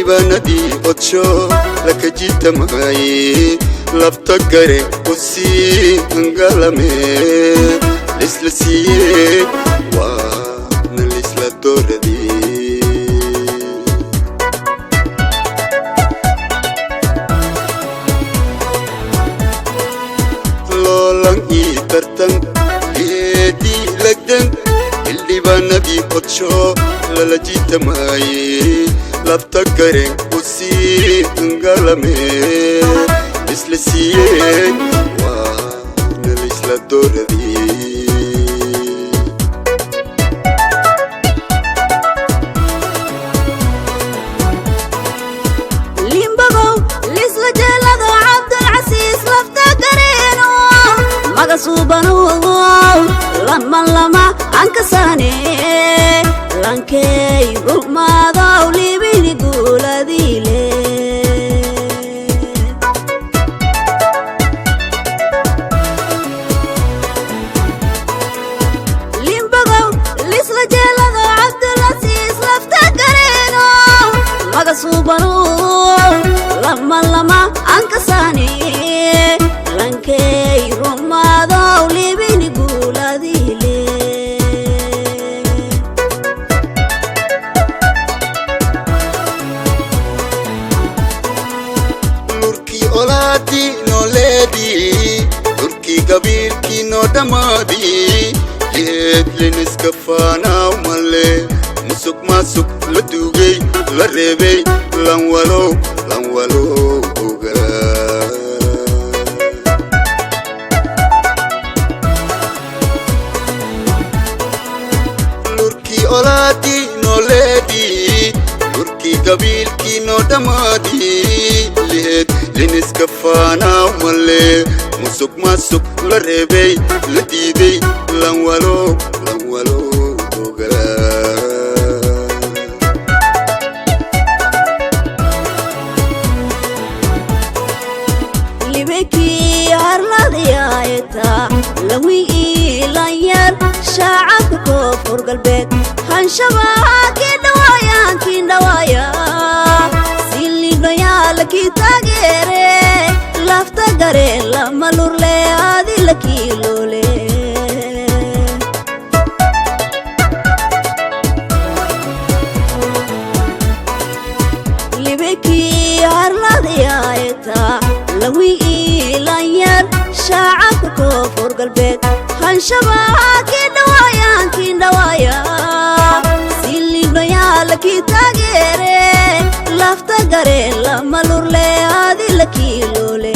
Xildhibaanadii odsho laka jiitamaye, lafta gare usii angalame, lisla siiye waana lisla dooradii. Loolan ii tartan geedii lagdan, xildhibaanadii odsho lala jiitamaye, lafta garen usii angalame, isla siiye waana lisla dooradii. Limbagow lisla jeelado, Cabdulcasiis lafta gareeno, magasuubanow lama lama ankasane, lankey rugmaadow libini guuladiile. Limbagow lisla jeelado, Cabdulcasiis lafta gareeno, magasuubanow lama lama ankasane, lankey rumaadow libini guuladiile. Lurkii olaadii nooleedii, lurkii gabiilkii noo dhammaadii, yeedliniska faanaaw male, musuq maasuq la duugay la reebay, lanwalow lanwalow ogaa. Lurkii olaadii nooleedii, lurkii gabiilkii noo dhammaadii, liheed liniska faanaaw male, musuq maasuq la reebay la diiday, lanwalow lanwalow ogaa. Libekii harladyaayta lawi iilanyar, shaacabka Koonfur Galbeed hanshabaa kii dhawaayaan kii dhawaaya, silidhoyaala kii taageere, lafta gare lama lurle adila kiiloole. Libekii harladyaayta lawi iilanyar, shaacabka Koonfur Galbeed hanshabaa kii dhawaayaan kii dhawaaya, silidhoyaala kii taageere, lafta gare lama lurle adila kiiloole.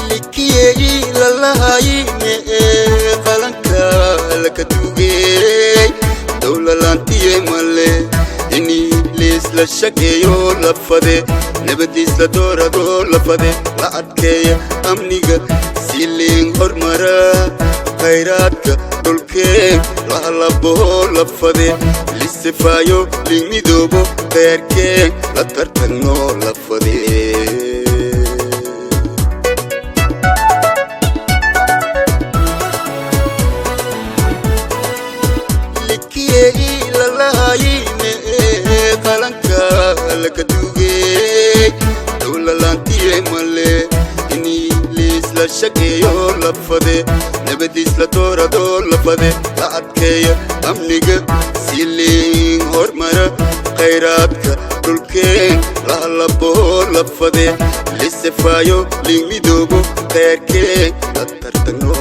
Likiyeyi lalahayine ee qalanka laka duugey, dowlalaantiye male, ini liisla shakeeyo lafade, nabadiisla doorado lafade, la adkeeya amniga siliin hormara, khayraadka dhulkee lahalaboo lafade, lisifaayo liimidoobo, kheyrkee la tartagno lafade. Likiyeyi lalahayine ee qalanka laka duugey, dowlalaantiye male, ini liisla shakeeyo lafade, nabadiisla doorado lafade, la adkeeya amniga siliin hormara, khayraadka dhulkeen lahalaboo lafade, lisifaayo liimidoobo, kheyrkeen la tartagno.